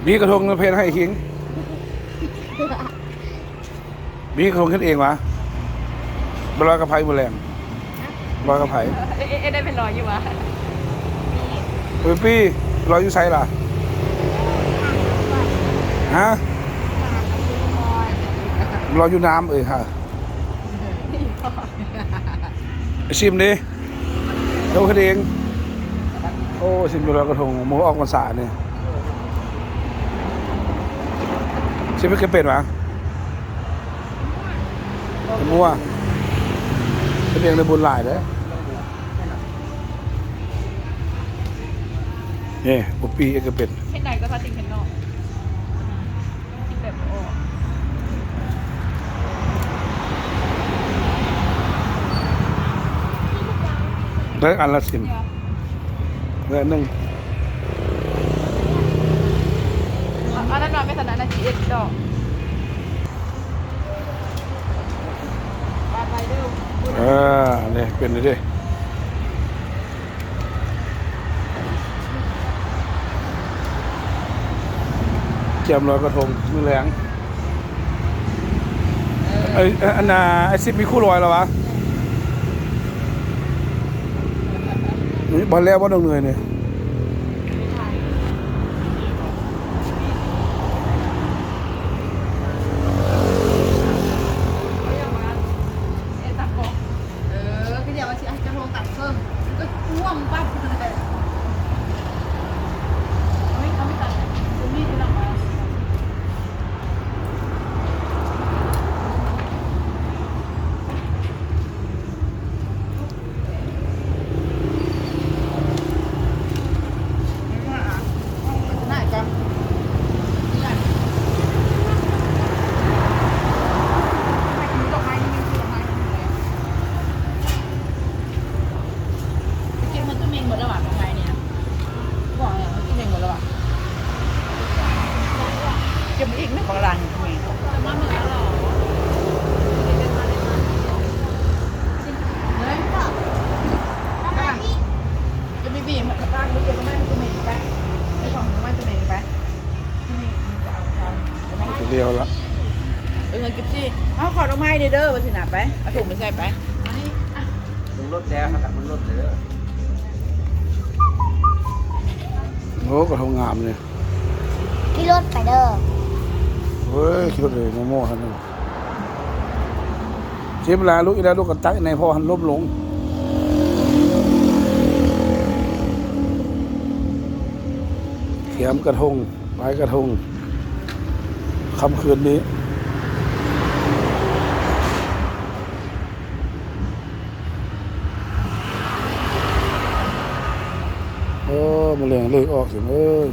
ມີກະທົງເພິ່ນເຮັດໃຫ້ຄິງ ມີກະທົງເຮັດເອງຫວາ? ໄປລອຍກັບໃຜມື້ແລງ? ລອຍກັບໃຜ? ເອ ເອ ເອ ໄດ້ໄປລອຍຢູ່ຫວາ? ເອີ ປີ້ ລອຍຢູ່ໃສລະ? ຮະ? ລອຍຢູ່ນ້ຳ ເອີຍ ຮະ. ຊິມເດ້ ໂຕເຮັດເອງ. ໂອ້ ຊິມຢູ່ລອຍກະທົງ ມື້ອອກພັນສານີ້ ຊິມເຮັດເປັນຫວາ? ເປັນໝໍ້ ເຮັດເອງໄດ້ບຸນຫຼາຍເດ້. ນີ້ ໂອປີ້ ເຮັດກະເປັນ ເຮັດໄດ້ກໍພາຕິງເຮັດເນາະ. ໄດ້ອັນລະສິບ ເຫຼືອໜຶ່ງ ອັນນັ້ນວ່າແມ່ນສັນ ອັນນັ້ນສິບເອັດດອກ. ເອີ ນີ້ເປັນເດ້. ກຽມລອຍກະທົງມື້ແລງ. ເອີ ອັນນ່າ ໄອ້ຊິບມີຄູ່ລອຍແລ້ວຫວາ? ນີ້ບໍ່ແລ້ວບໍ່ ນ້ອງເນຍນີ້? ເອີ ຄືດຽວວ່າຊິເອົາກະໂທງຕັດເຄິ່ງ ກໍຖ້ວມປັບເລີຍ. ເອີຍ ເອົາໄປຕັດ ຕົງນີ້ທີ່ຫຼັງມາ. ໄປເກັບມາຕູ້ເມງເບິດແລ້ວຫວາ ຂອງໃຜນີ້ນະ? ບອກຫຍັງ ມາຕູ້ເມງເບິດແລ້ວຫວາ? ເກັບມາອີກໜຶ່ງບັກຫຼານນີ້. ເອີ ເກັບມາຕູ້ເມງໄປ ເອົາຂອງມາຕູ້ເມງໄປ. ດຽວລະ ເອີ ເກັບຊິ ເອົາຂອງດອກໄມ້ເດີ ວ່າຊິນະ ໄປ ເອົາຖົງໄປໃສ່ໄປ. ລົງລົດແລ້ວ ເຮົາກັບລົງລົດເດີ. ໂອ້ ກະທົງງາມນີ້ ຂີ່ລົດໄປເດີ. ເອີຍ ຂີ່ລົດເລີຍ ໂມໂມຫັ້ນນະ. ຊິມລະ ລູກອີ່ລະ ລູກກະຕັກໃນພໍ່ຫັ້ນລົ້ມລົງ. ກຽມກະທົງ ລອຍກະທົງ ຄ່ຳຄືນນີ້. ໂອ້ ມື້ແລງເລກອອກຊິເອີຍ.